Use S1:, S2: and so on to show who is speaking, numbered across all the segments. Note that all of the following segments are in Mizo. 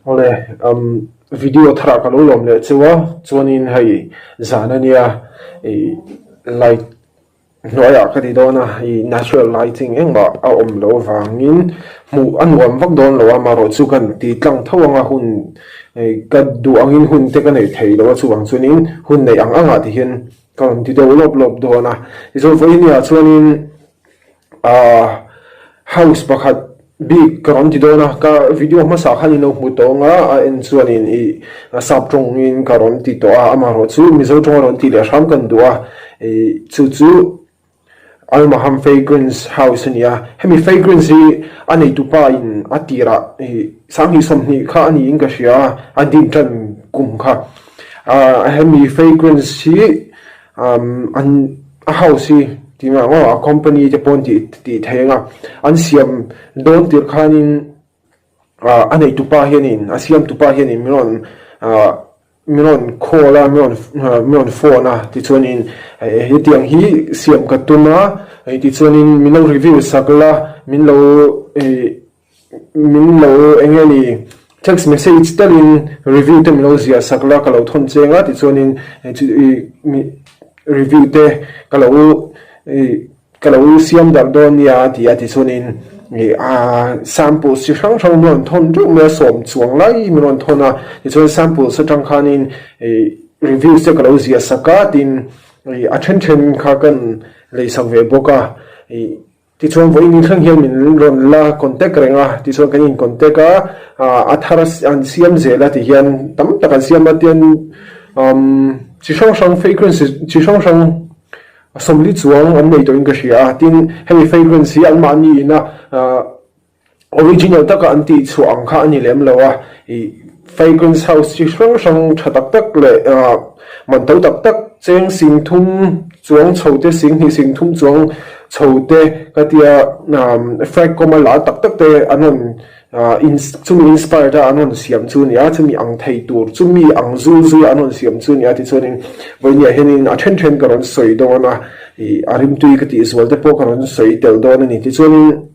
S1: Awle umm video tharah ka lo lawm leh chu a chuanin hei zan ania ih light hnuaiah ka ti dawn a ih natural lighting engmah a awm loh avangin hmuh a nuam vak dawn lo a amaherawh chu kan ti tlang tho anga hun ih ka duh angin hun te ka neih theih loh a chuvang chuanin hun neih ang angah ti hian ka rawn ti deuh lawp lawp dawn a tichuan vawiin ah chuanin. Ahh house pakhat bik ka rawn ti dawn a, ka video hmasa khan in lo hmu tawh ang a, a en chuanin ih sap tawngin ka rawn ti tawh a, amaherawh chu Mizo tawnga rawn tih leh hram kan duh a, ih chu chu Almaham Fragrance House a ni a, hemi fragrance hi a neitupa in a tirah ih sanghnih 20 kha a niin ka hria a, a din tan kum kha, ahh hemi fragrance hi umm an. A house hi tih mai ang aw, a company te pawh an tih tih thei ang a, an siam dawn tirh khanin ah a neih tupa hianin a siam tupa hianin min rawn ah min rawn call a min rawn min rawn phone a tichuanin hetiang hi siam ka tum a tichuanin min lo review sak la min lo ih Min lo eng nge ni text message telin review te min lo ziah sak la ka lo thawn cheng a tichuanin review te ka lo ka lo siam darh dawn nia a ti a tichuanin samples chi hrang hrang min rawn thawn teuh mai a sawm chuang lai min rawn thawn a tichuan samples atang khanin reviews te ka lo ziah sak a tin a then then kha kan lei sak ve bawk a. Tichuan vawiin ni thleng hian min rawn la contact reng a, tichuan kan in contact a, a thar an siam zel a ti hian tam tak an siam a tian umm chi hrang hrang fragrance chi hrang hrang 40 chuang an nei tawhin ka hria a, tin hemi fragrance hi anmahni ina ah Original taka an tih chhuah ang kha a ni lem lo a, ih fragrance house chi hrang hrang tha tak tak leh ah man to tak tak cheng sing thum chuang chho te sing hnih sing thum chuang chho te ka tia ah fragcom a lar tak tak te an rawn ah chumi inspired a an rawn siam chu a ni a, chumi ang thei tur chumi ang zul zui a an rawn siam chu a ni a tichuanin vawinia hianin a then then ka rawn sawi dawn a, ih a rimtui ka tih zual te pawh ka rawn sawi tel dawn a ni tichuanin.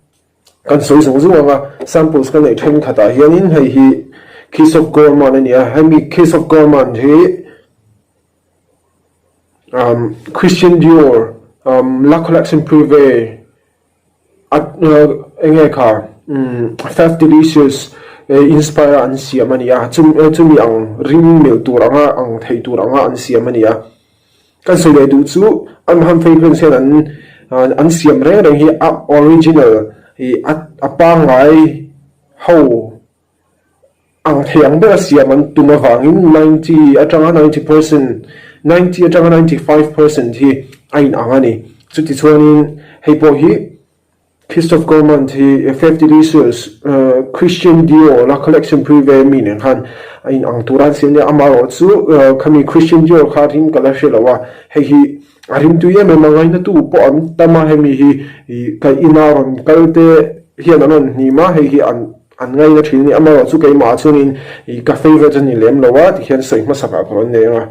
S1: Kan sawi zung zung ang a, samples ka neih thenkhatah hianin hei hi Kiss of Gourmand a ni a, hemi Kiss of Gourmand hi umm Christian Dior umm La Collection Privé a eng nge kha umm Fève Delicious inspire a an siam a ni a, chumi ang ring mil tur anga ang thei tur anga an siam a ni a. Kan sawi leh duh chu an han fragrance hian an an siam reng reng hi a original ih a a pangngai ho ang thei ang bera siam an tum avangin 90 atanga 90 percent 90 atanga 95 percent hi a inang a ni. Chutichuanin hei pawh hi. Christophe Gourmand hi Fève Delicious, Christian Dior la collection privé mi nen khan a in ang tur a an siam nia, amaherawh chu khami Christian Dior kha rim ka la hre lo a, hei hi a rim tui em em a, ngainatu pawh an tam a, hemi hi ka ina rawn kal te hian an rawn hnim a, hei hi an an ngaina thin a ni, amaherawh chu keimah ah chuanin ka favourite a ni lem lo a tihian sawi hmasakah ka rawn nei ang a.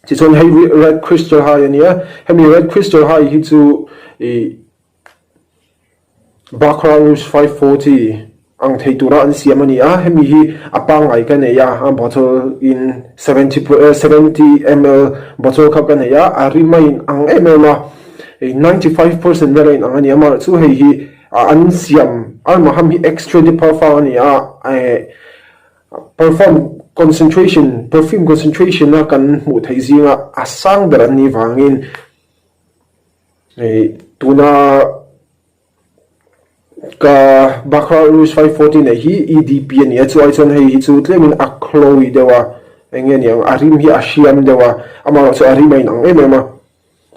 S1: Tichuan hei Red Crystal High a nia, hemi Red Crystal High hi chu ih Baccarat Rouge 540 ang thei tura an siam a ni a, hemi hi a pangngai ka nei a, a bottle in 70 ml bottle kha ka nei a, a rim a in ang em em a, 95% vel a in ang a ni a, amaherawhchu hei hi an siam Almaham hi extrait de parfum a ni a, perfume concentration perfume concentration a kan hmuh theih zinga a sang ber an nih vangin Hei tuna ka Baccarat Rouge 540 neih hi EDP a ni a, chu ai chuan hei hi chu tlemin a chloe deuh a, eng nge niang a rim hi a hriam deuh a, amaherawh chu a rim a inang em em a,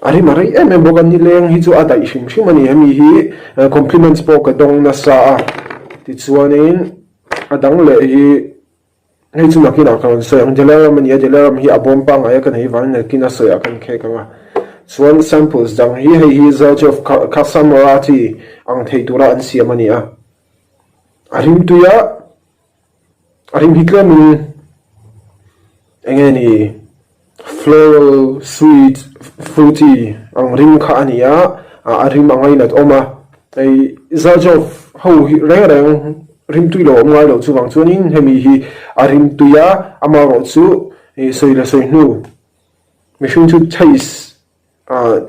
S1: a rim a rei em em bawk a, nileng hi chu a daih hrim hrim a ni, hemi hi compliments pawh ka dawng nasa a, tichuanin a dang leh hi. Hei chu nakinah ka rawn sawi ang, Delaram a ni a, Delaram hi a bawm pangngai a kan hei vangin nakin a sawiah kan khek ang a. Chuan samples dang hi hei hi Zalchev Kasamorati ang thei tura an siam a ni a. A rim tui a, a rim hi tlemin eng nge ni floral, sweet, fruity ang rim kha a ni a, a rim a ngainat awm a. Hei Zalchev ho hi reng reng. Rimtui lo awm ngai loh chuvang chuanin hemi hi a rimtui a, amaherawhchu sawi leh sawi hnu mihring chu taste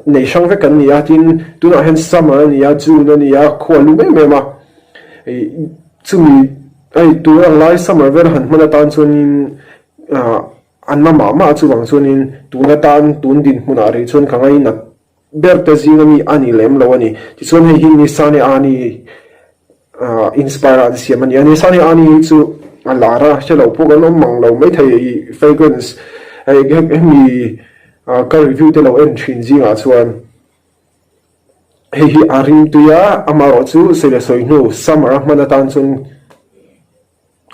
S1: nei hrang vek kan ni a, tin tunah hian summer a ni a, June a ni a, khua a lum em em a, chumi hei tun ang lai summer vel han hman atan chuanin a na mah mah chuvang chuanin tun atan tun dinhmunah rih chuan ka ngainat ber te zinga mi a ni lem lo a ni. Tichuan hei hi Nisane Ani inspire a an siam a ni a. Nisane Ani hi chu a lar a, hre lo pawh kan awm mang lo maithei i fragrance hei hemi ka review te lo en thin zingah chuan hei hi a rimtui a, amaherawh chu sawi leh sawi hnu summer a hman atan chuan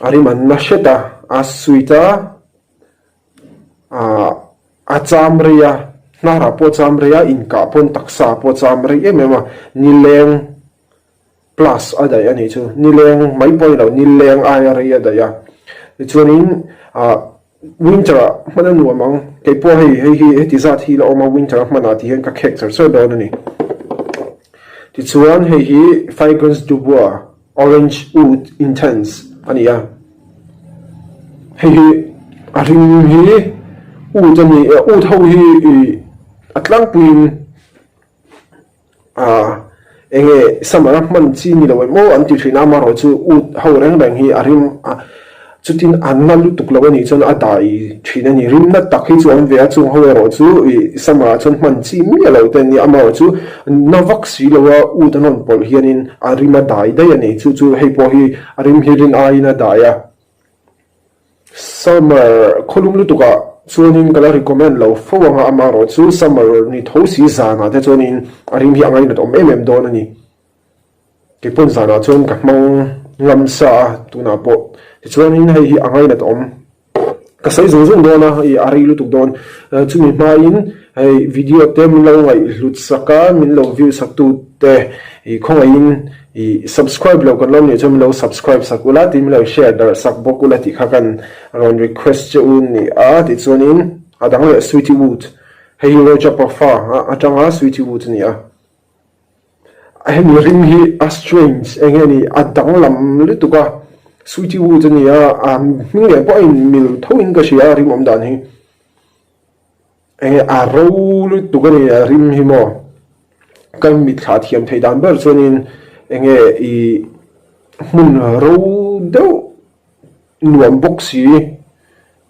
S1: a rim an na hret a, a sweet a. Ahh a cham rei a, hnarah pawh a cham rei a, inkah pawn taksa pawh a cham rei em em a, nileng plus a daih a nih chu, nileng mai pawh a ni lo, nileng aia rei a daih a, tichuanin ahh winter ah hman a nuam ang, kei pawh hei hei hi heti zat hi la awm a winter a hmanah tih hian ka khek char char dawn a ni. Tichuan hei hi Fragrance du Bois. Orange Oud Intense a ni a, hei hi a ring hi oud a ni oud ho hi ih a tlangpuiin ah eng nge summer a hman chi ni lo em aw an ti thin a amaherawhchu oud ho reng reng hi a rim a Chutin a na lutuk lo a nih chuan a dai thin a ni. Rimna tak hi chu a awm ve a, chung ho erawh chu ih summer ah chuan hman chi miah lo te an ni. Amaherawh chu na vak si lo a ut an rawn pawlh hianin a rim a dai daih a ni. Chu chu hei pawh hi a rim hi rin aiin a dai a. Summer khawlum lutuk ah chuanin ka la recommend lo fo ang a, amaherawh chu summer ni tho si zanah te chuanin a rim hi a ngainat awm em em dawn a ni. Keipawn zanah chuan ka hmang ngam sa a, tunah pawh tichuanin hei hi a ngainat awm. Ka sawi zung zung dawn a, ih a rei lutuk dawn. Chumi hmain hei video te min lo ngaihhlut sak a, min lo view sak tu te ih khawngaihin ih subscribe lo kan lo nih chuan min lo subscribe sak ula tin min lo share darh sak bawk ula tih kha kan rawn request che u ni a, tichuanin a dang leh Sweety Wood hei hi Roja Pafa atanga Sweety Wood a ni a. Hemi ring hi a strange eng nge ni a danglam lutuk a, Sweety Woods a ni a, a hming leh pawh a inmil tho in ka hria a rim awm dan hi. Eng nge a ro lutuk a ni a rim hi maw ka mitthla thiam theih dan ber chuanin eng nge ih hmun ro deuh nuam bawk si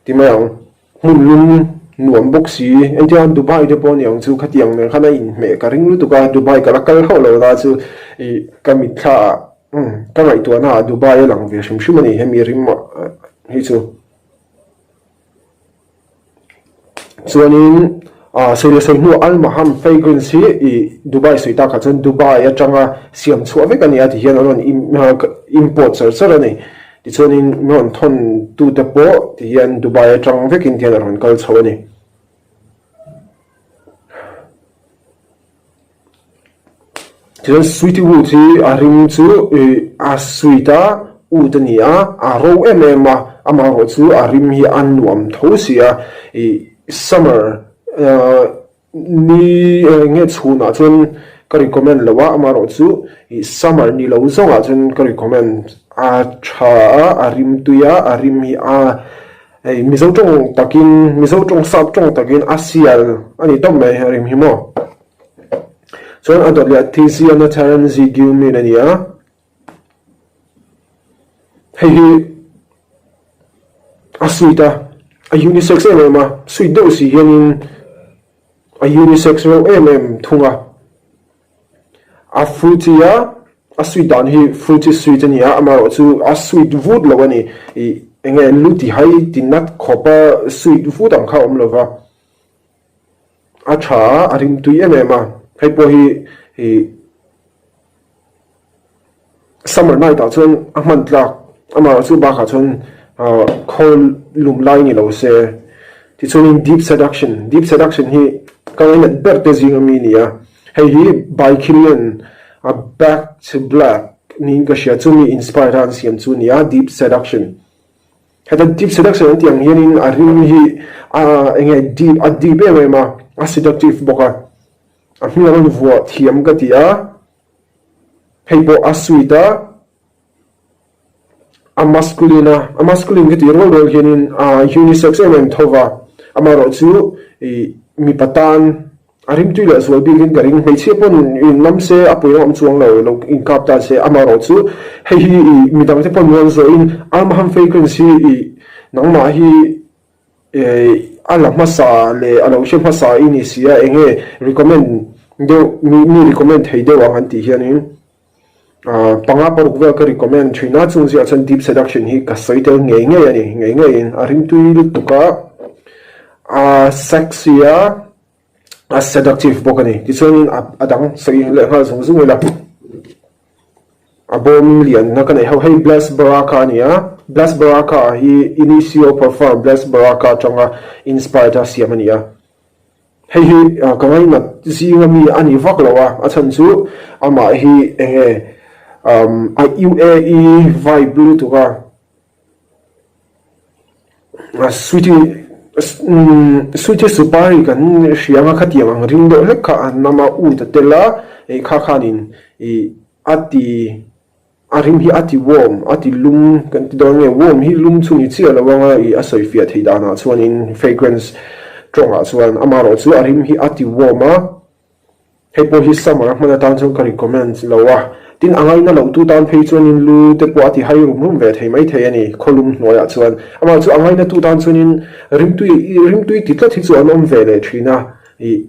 S1: ti mai ang. Hmun lum nuam bawk si, entirah Dubai te pawh a ni ang chu khatiang nen khan a inhmeh ka ring lutuk a, Dubai ka la kal hauh lo na chu ih ka mitthla ah ka ngaihtuahna ah Dubai a lang ve hrim hrim a ni hemi rim hi chu. Chuanin ah sawi leh sawi hnuah Al Maham fragrance hi ih Dubai sawi takah chuan Dubai atanga siam chhuah vek a ni a ti hian an rawn import char char a ni. Tichuanin mi rawn thawn tute pawh ti hian Dubai atang vekin ti hian a rawn kal chho a ni. Tichuan Sweety Wood hi a ring chu a sweet a, wood a ni a, a ro em em a, amaherawhchu a rim hi a nuam tho si a, ih summer Ni nge chhunah chuan ka recommend lo a, amaherawh chu ih summer ni lo zawngah chuan ka recommend a tha a, a rim tui a, a rim hi a hei Mizo tawng takin Mizo tawng sap tawng takin a sial a ni tawp mai a rim hi maw. Chuan a dawt leh a Tiziana Terenzi Guilmin a ni a, hei hi a sweet a, a unisex em em a, sweet deuh si hianin a unisex reuh em em thung a, a fruity a, a sweet dan hi fruity sweet a ni a, amaherawh chu a sweet vut lo a ni, ih eng nge lu ti hai ti nat khawp a sweet vut ang kha a awm lo va, a tha a, a rimtui em em a, hei pawh hi ih. Summer night ah chuan a hman tlak amah chu bakah chuan ah khawl lum lai ni lo se tichuanin deep seduction deep seduction hi ka ngainat ber te zing ami a ni a hei hi by Kilian a back to black niin ka hria chumi inspired a an siam chu a ni a deep seduction heta deep seduction an tih ang hianin a rim hi a eng nge deep a deep em em a a seductive bawk a a hming a rawn vuah thiam ka ti a. Hei pawh a sweet a. A masculine a, a masculine ka tih rual rual hianin a unisex em em tho va, amaherawhchu ih mipa tan a rimtui leh zual bikin ka ring, hmeichhia pawn in nam se a pawina awm chuang lo, lo inkap ta se, amaherawhchu hei hi ih midang te pawn rawn zawhin Armaham fragrance hi ih nangmah hi ih a la hmasa leh a lo hre hmasa i ni si a, enge recommend deuh mi recommend thei deuh ang an tih hianin. Panga paruk vel ka recommend thin a, chung ziah chuan Deep Seduction hi ka sawi tel ngei ngei a ni, ngei ngeiin a rimtui lutuk a, a sexy a, a seductive bawk a ni. Tichuanin a dang sawi leh nghal zung zung ila, a bawm lianna ka neih ho hei Bless Baraka a ni a, Bless Baraka hi Initio Parfum Bless Baraka atanga inspired a siam a ni a. Hei hi ka ngainat zinga mi a ni vak lo a, a chhan chu amah hi eng nge a UAE vibe lutuk a, sweety sweety supari kan hria anga khatiang ang ring deuh hlek kha an nam a ut a tel a, kha khanin ih a ti. A rim hi a ti warm, a ti lum kan ti dawn nge, warm hi lum chu ni chiah lo anga ih a sawi fiah theih danah chuanin fragrance tawngah chuan amaherawh chu a rim hi a ti warm a, hei pawh hi summer a hman atan chuan ka recommend lo a, tin a ngaina loh tu tan phei chuanin lu te pawh a ti hai rum rum ve thei mai thei a ni khawlum hnuaiah chuan, amaherawh chu a ngaina tu tan chuanin rimtui rimtui ti tlat hi chu an awm ve leh thin a ih.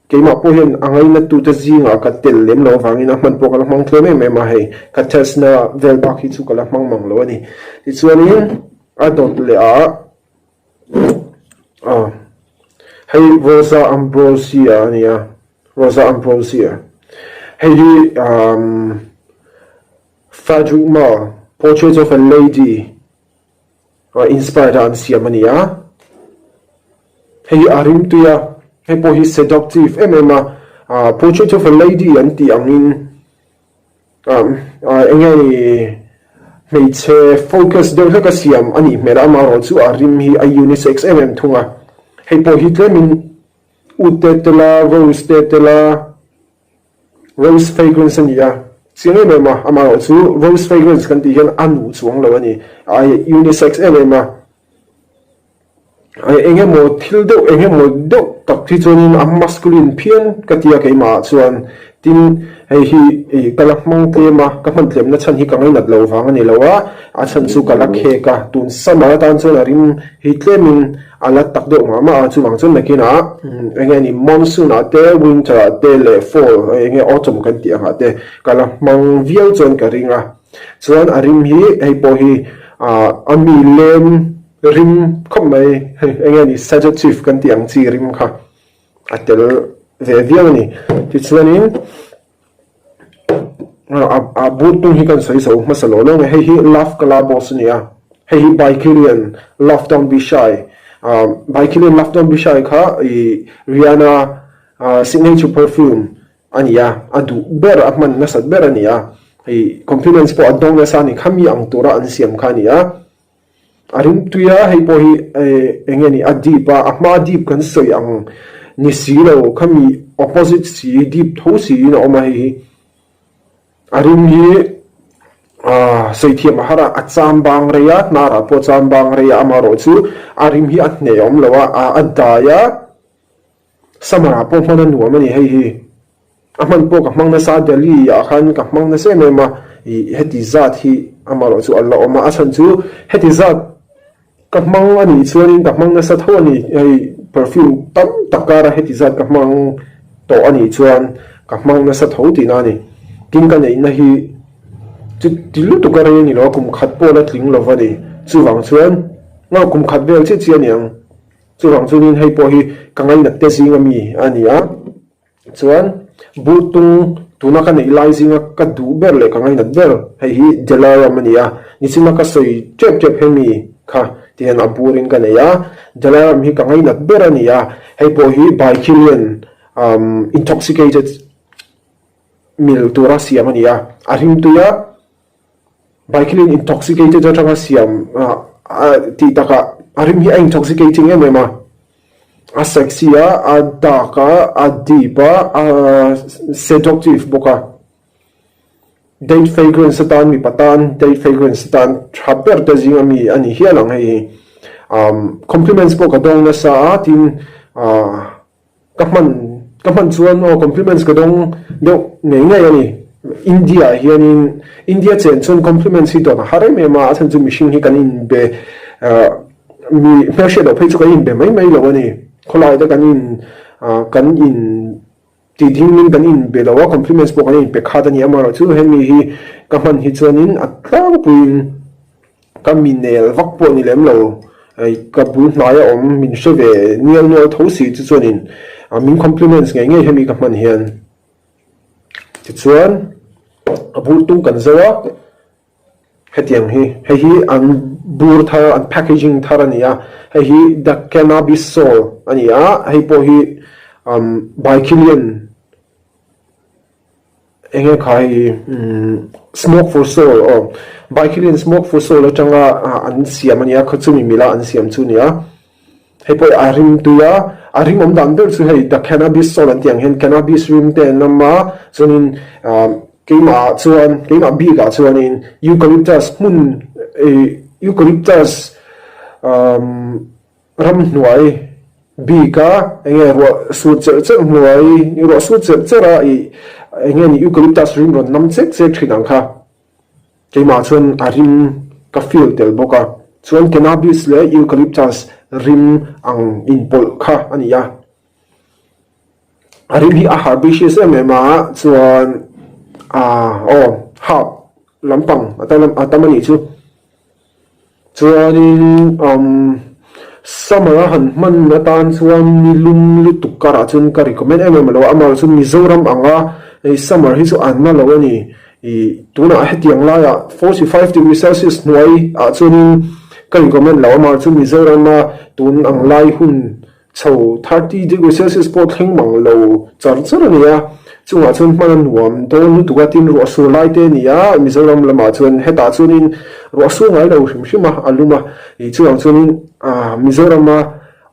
S1: Keimah pawh hian a ngainatute zingah ka tel lem lo avangin a hman pawh ka la hmang tlem em em a, hei ka test na vel bak hi chu ka la hmang mang lo a ni. Tichuanin a dawt leh ah ah hei Rosa Ambrosia a ni a, Rosa Ambrosia hei hi umm Frederick Malle Portrait of a Lady Inspired a an siam a ni a, hei hi a rimtui a, hei pawh hi seductive em em a, portrait of a lady an tih angin eng nge ni hmeichhe focus deuh hlek a siam a nih hmel a, amaherawh chu a rim hi a unisex em em thung a, hei pawh hi tlemin ut te tel a, rose te tel a. Rose fragrance a ni a, chiang em em a, amaherawh chu rose fragrance kan tih hian a nuh chuang lo a ni, a unisex em em a, eng emaw thil deuh eng emaw deuh tak hi chuanin a masculine phian ka ti a keimah ah chuan, tin hei hi ih ka la hmang tlem a, ka hman tlemna chhan hi ka ngainat lo vang a ni lo a, a chhan chu ka la khek a, tun summer atan chuan a rim hi tlemin A la tak deuh mah mah a, chuvang chuan nakinah eng nge ni monsoon ah te, winter ah te leh fall eng nge autumn kan tih angah te ka la hmang viau chuan ka ring a. Chuan a rim hi hei pawh hi ah a mi lem rim khawp mai hei eng nge ni sedative kan tih ang chi rim kha a tel ve viau a ni. Tichuanin. A boot tung hi kan sawi zo hmasa lo lo nge hei hi love kala boss a ni a hei hi by Kilian love don't be shy by Kilian love don't be shy kha ih Rihanna signature perfume a ni a a duh ber a hman nasat ber a ni a ih compliments pawh a dawng nasa a ni khami ang tura an siam kha a ni a. A rimtui a, hei pawh hi eng nge ni a deep a, a hma deep kan sawi ang ni si lo khami opposite si deep tho siin a awm a hei hi. A rim hi aaa sawi thiam a har a, a cham bang rei a, hnarah pawh a cham bang rei a, amaherawh chu a rim hi a hneh awm lo a, a dai a. Summer ah pawh hman a nuam a ni hei hi. A hman pawh ka hmang nasa a, Delhi ah khan ka hmang nasa em em a, ih heti zat hi amaherawh chu a la awm a, a chhan chu heti zat ka hmang a nih chuanin ka hmang nasa tho a ni, hei perfume tam tak kara heti zat ka hmang tawh a nih chuan ka hmang nasa tho tihna a ni. Tin ka neihna hi chu ti lutuk a rei a ni lo a, kum khat pawh la tling lo va ni, chuvang chuan kum khat vel chiah chiah a ni ang. Chuvang chuanin hei pawh hi ka ngainat te zinga mi a ni a, chuan buh tung tuna ka neih lai zinga ka duh ber leh ka ngainat ber hei hi Delaram a ni a, nichina ka sawi tep tep hemi kha ti hian a burin ka nei a, Delaram hi ka ngainat ber a ni a, hei pawh hi Baikhilian intoxicated mil tura siam a ni a, a rimtui a. Baikhilin intoxicated atanga siam tih takah a rim hi a intoxicating em em a, a sexy a, a dark a, a deep a, a seductive bawk a. Date fragrance atan mipa tan date fragrance atan tha ber te zinga mi a ni hial ang hei hi. Umm compliments pawh ka dawng nasa a tin ah ka hman ka hman chuan aw compliments ka dawng deuh ngei ngei a ni. India ah hianin India chen chuan compliments hi dawn a har em em a a chhan chu mihring hi kan inbe ah mi hmelhriat loh phei chu kan inbe mai mai lo a ni. Khawlai te kan in ah kan in. Tih dingin kan inbe lo a, compliments pawh kan inpe khat a ni. Amaherawhchu hemi hi ka hman hi chuanin a tlangpuiin ka mi nel vak pawh ni lem lo. Ka bul hnaia awm min hre ve nial nual tho si chu chuanin min compliments ngei ngei hemi ka hman hian. Tichuan a bur tung kan zo a. Hetiang hi, hei hi an bur thar, an packaging thar a ni a, hei hi The Cannabis Soul a ni a, hei pawh hi umm By Kilian eng nge kha hei umm Smoke for Soul aw, By Kilian Smoke for Soul atanga an siam a ni a, khaw chumi mila an siam chu a ni a. Hei pawh a rim tui a, a rim awm dan ber chu hei the cannabis soul an tih ang hian cannabis rim te an awm a, chuanin ah keimah ah chuan keimah bik ah chuanin eucalyptus hmun ih eucalyptus umm ramhnuai bik a eng nge ruah sur cherh cherh hnuai ruah sur cherh cherh a ih eng nge ni eucalyptus rim rawn nam chek chek thin ang kha. Keimah chuan a rim ka feel tel bawk a, chuan cannabis leh eucalyptus rim ang inpawlh kha a ni a. A rim hi a herbaceous em em a, chuan ah aw herb lampang a tam a nih chu. Chuanin umm summer a han hman atan chuan ni lum lutuk karah chuan ka recommend em em lo a, amaherawhchu chu Mizoram anga hei summer hi chu an na lo a ni. Ih tunah hetiang laiah 45 degree celsius hnuai ah chuanin ka recommend lo, amaherawhchu chu Mizorama tun ang lai hun Chho 30 degree celsius pawh thleng mang lo char char a ni a, chungah chuan hman a nuam dawn lutuk a, tin ruah sur lai te a ni a, Mizoram lamah chuan hetah chuanin ruah sur ngai lo hrim hrim a, a lum a, ih chuvang chuanin ah Mizorama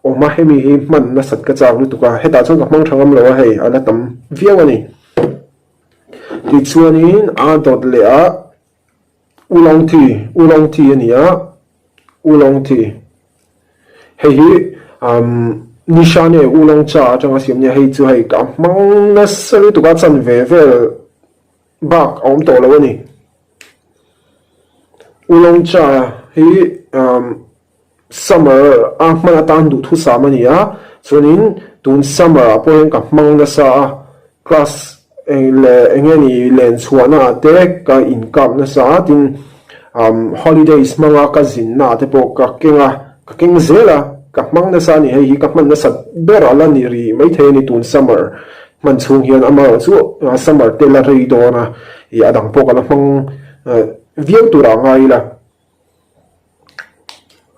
S1: awm a hemi hi hman nasat ka chak lutuk a, hetah chuan ka hmang tha ngam lo a hei a la tam viau a ni. Tichuanin a dawt leh a Oolong tea, Oolong tea a ni a, Oolong tea. Hei hi umm Nishane Oolong cha atanga siam nia hei chu hei ka hmang nasa lutuk a chanve vel bak a awm tawh lo a ni. Oolong cha hi umm Summer a hman atan duhthusam a ni a, chuanin tun summer ah pawh hian ka hmang nasa a, class leh eng nge ni len chhuahna ah te ka inkap nasa a, tin umm holidays hmanga ka zinna ah te pawh ka keng a, ka keng zel a, ka hmang nasa a ni, hei hi ka hman nasat ber a la ni rih maithei a ni tun summer hman chhung hian, amaherawhchu summer te la rei dawn a, ih a dang pawh ka la hmang viau turah ngai ila.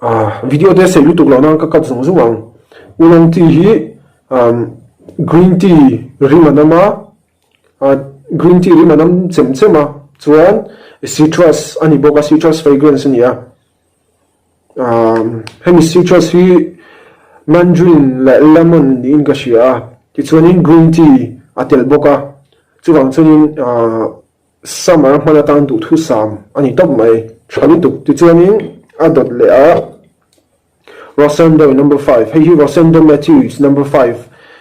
S1: Ah video te sei lutuk loh nan ka cut zung zung ang. Oolong tea hi umm green tea rim a nam a, ah green tea rim a nam chem chem a, chuan citrus a ni bawk a, citrus fragrance a ni a. Ah hemi citrus hi mandarin leh lemon niin ka hria a, tichuanin green tea a telh bawk a, chuvang chuanin ah. Summer hman atan duhthusam a ni tawp mai. Tha lutuk. Tichuanin a dawt leh a, Rosendo number five, hei hi Rosendo Matthews number five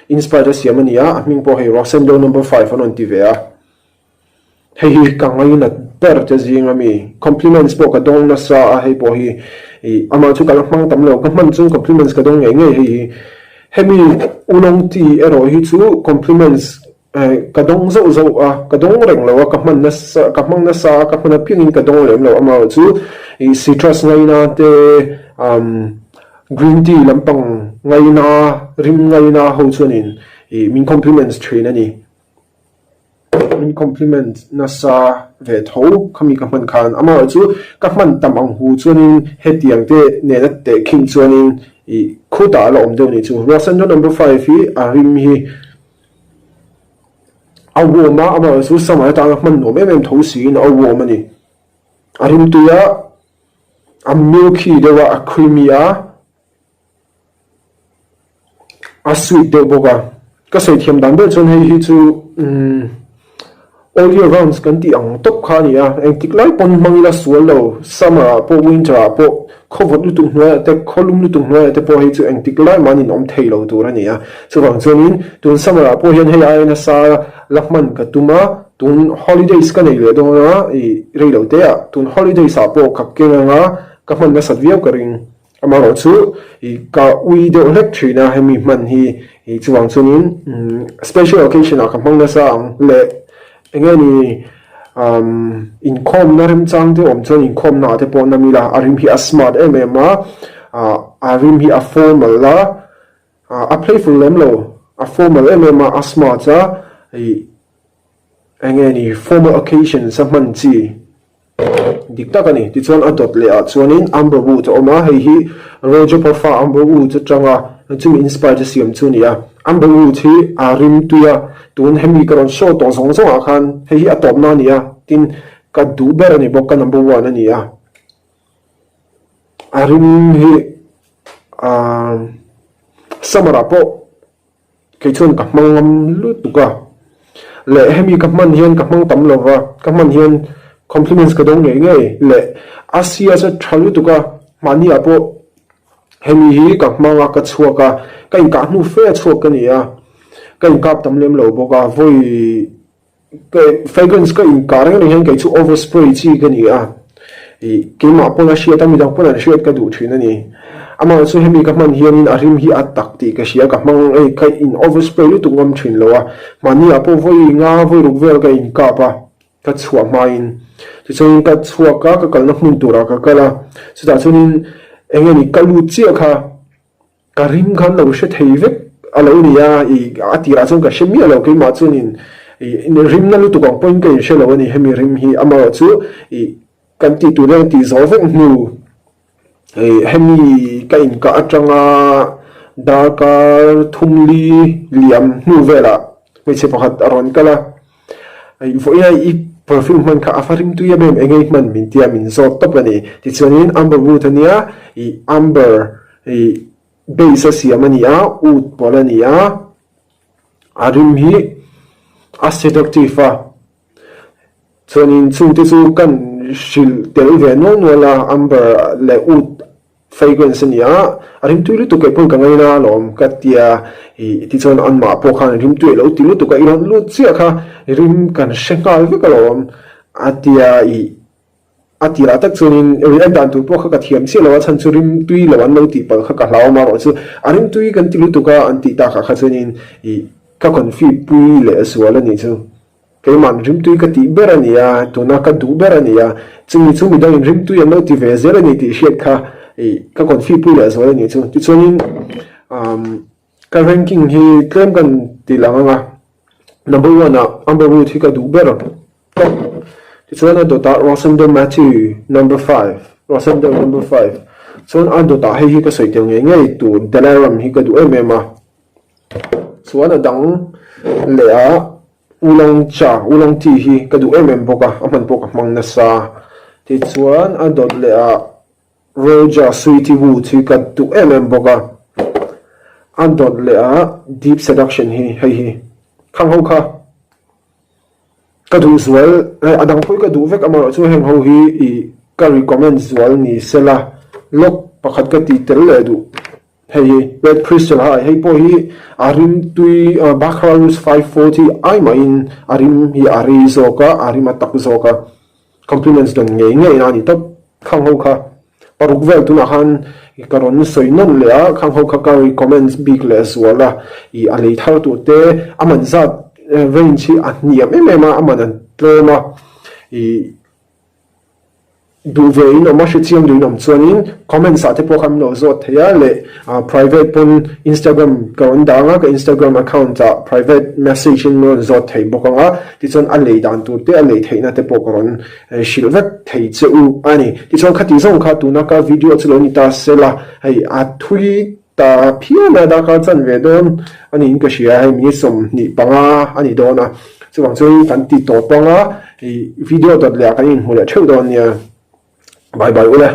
S1: inspired a siam a ni a, a hming pawh hei Rosendo number five an rawn ti ve a. Hei hi ka ngainat ber te zing a mi. Compliments pawh ka dawng nasa a hei pawh hi ih amah chu ka la hmang tam lo, ka hman chung compliments ka dawng ngei ngei hei hi. Hemi Oolong tea erawh hi chu compliments Ka dawng zauh zauh a, ka dawng reng lo a, ka hman nasa, ka hmang nasa a, ka hman apiangin ka dawng lem lo. Amaherawh chu ih citrus ngaina te, umm green tea lampang ngaina, rim ngaina ho chuanin ih min compliments thin a ni. Min compliment nasa ve tho khami ka hman khan. Amaherawh chu ka hman tam ang hu chuanin hetiang te nena tehkhin chuanin ih khutah a la awm deuh a nih chu. Rosendo number five hi a rim hi. A warm a, amaherawh chu summer atanga hman nuam em em tho siin a warm a ni. A rimtui a, a milky deuh a, a creamy a, a sweet deuh bawk a. Ka sawi thiam dan ber chuan hei hi chu umm. All year rounds kan tih ang tawp kha a ni a, engtik lai pawn hmang ila sual lo, summer ah pawh winter ah pawh khaw vawt lutuk hnuaiah te khaw lum lutuk hnuaiah te pawh hei chu engtik lai mah an inawm thei lo tur a ni a. Chuvang chuanin tun summer ah pawh hian hei aia nasa la hman ka tum a, tun holidays ka nei leh dawn a ih rei lo te ah tun holidays ah pawh ka keng anga ka hman nasat viau ka ring. Amaherawh chu ih ka ui deuh hlek thin a hemi hman hi ih chuvang chuanin special occasion ah ka hmang nasa ang leh eng nge ni umm inkhawmna remchang te awm chuan inkhawmna ah te pawh an awm ila a rim hi a smart em em a ah a rim hi a formal a ah a playful lem lo a formal em em a a smart a ih Eng nge ni formal occasions a hman chi dik tak a ni. Tichuan a dawt leh ah chuanin Amber Wood a awm a, hei hi Roger Parfa Amber Wood atanga chumi inspired a siam chu a ni a. Amber Wood hi a rim tui a, tun hemi ka rawn show tawh zawng zawng ah khan hei hi a tawpna a ni a, tin ka duh ber a ni bawk, ka number one a ni a. A rim hi ahh summer ah pawh Kei chuan ka hmang ngam lutuk a, leh hemi ka hman hian ka hmang tam lo va, ka hman hian compliments ka dawng ngei ngei leh a sia chu tha lutuk a, mahni ah pawh hemi hi ka hmang a ka chhuak a, ka inkah hnu fe a chhuak ka ni a, ka inkap tam lem lo bawk a, vawi Fragrance ka inkah reng reng hian kei chu over spray chi ka ni a, ih keimah pawn a hriat a midang pawn an hriat ka duh thin a ni. Amah chu hemi ka hman hianin a rim hi a tak tih ka hria, ka hmang ei ka in over spray lutuk ngam thin lo a, mahni ah pawh vawi nga vawi ruk vel ka inkap a, ka chhuah hmain. Tichuanin ka chhuak a, ka kalna hmun turah ka kal a, chutah chuanin eng nge ni ka lut chiah kha. Ka rim khan lo hre thei vek a lo ni a, ih a tirah chuan ka hre miah lo keimah chuanin ih rimna lutuk ang pawhin ka inhre lo a ni hemi rim hi amaherawh chu ih kan tih tur hian tih zawh vek hnu ih hemi ka inkah atanga darkar thumli liam hnu velah hmeichhe pakhat a rawn kal a ih vawiin a i perfume hman kha a va rim tui em em eng nge i hman min tia min zawt tawp a ni tichuanin amber wood a nia ih amber Hei base a siam a ni a, ut pawlh a ni a, a rim hi a seductive a, chuanin chungte chu kan hrilh tel ve nual nual a, amber leh ut fragrance a ni a, a rim tui lutuk keipawhin ka ngaina alawm ka tia ih tichuan anmah pawh khan rim tui alo ti lutuk a, i rawn lut chiah kha rim kan hre nghal vek alawm a tia ih. A tirah tak chuanin react dan tur pawh kha ka thiam chiah lo a, chhan chu rimtui lo an lo tih palh kha ka hlau a, marawh chu a rimtui kan ti lutuk a an tih takah kha chuanin ih ka confi pui leh zual a nih chu. Keima'n rimtui ka tih ber a ni a, tuna ka duh ber a ni a, chumi chu midangin rimtui an lo ti ve zel a ni tih hriat kha ih ka confi pui leh zual a nih chu. Tichuanin umm ka ranking hi tlem kan ti lang ang a, number one ah Amber Wood hi ka duh ber. Tichuan a dawtah Rosendo Matthew number 5, Rosendo number 5. Chuan a dawtah hei hi ka sawi tel ngei ngei tur Delaram hi ka duh em em a. Chuan a dang leh ah Oolong Cha, Oolong Tea hi ka duh em em bawk a, a hman pawh ka hmang nasa. Tichuan a dawt leh ah Roja Sweetie Woods hi ka duh em em bawk a. A dawt leh ah Deep Seduction hi hei hi khang ho kha. Ka duh zual, a dang pawh hi ka duh vek amaherawh chu heng ho hi ih ka recommend zual ni sela lawk pakhat ka tih tel leh duh hei hi Red Crystal High hei pawh hi a rim tui Baccarat Rouge 540 ai mahin a rim hi a rei zawk a a rim a tak zawk a. Compliments dawn ngei ngei a ni tawp. Khang ho kha paruk vel tunah khan ka rawn sawi nawn leh a, khang ho kha ka recommend bik leh zual a, ih a lei thar tur te a man zat range hi a hniam em em a, a man an tlawm a, ih duh ve in awm a, hrechiang duh in awm chuanin comments ah te pawh khan min lo zawt thei a leh private pawn Instagram ka rawn dah ang a, ka Instagram account ah private message in min rawn zawt thei bawk ang a, tichuan a lei dan tur te a lei theihna te pawh ka rawn hrilh vek thei che u a ni. Tichuan khati zawng kha tuna ka video chu lo ni ta sela hei a thui ta phian a darkar chan ve dawn a niin ka hria hei minute 25 a ni dawn a, chuvang chuan kan ti tawp ang a, video dawt leh ah kan inhmu leh theuh dawn nia. Bye bye ule.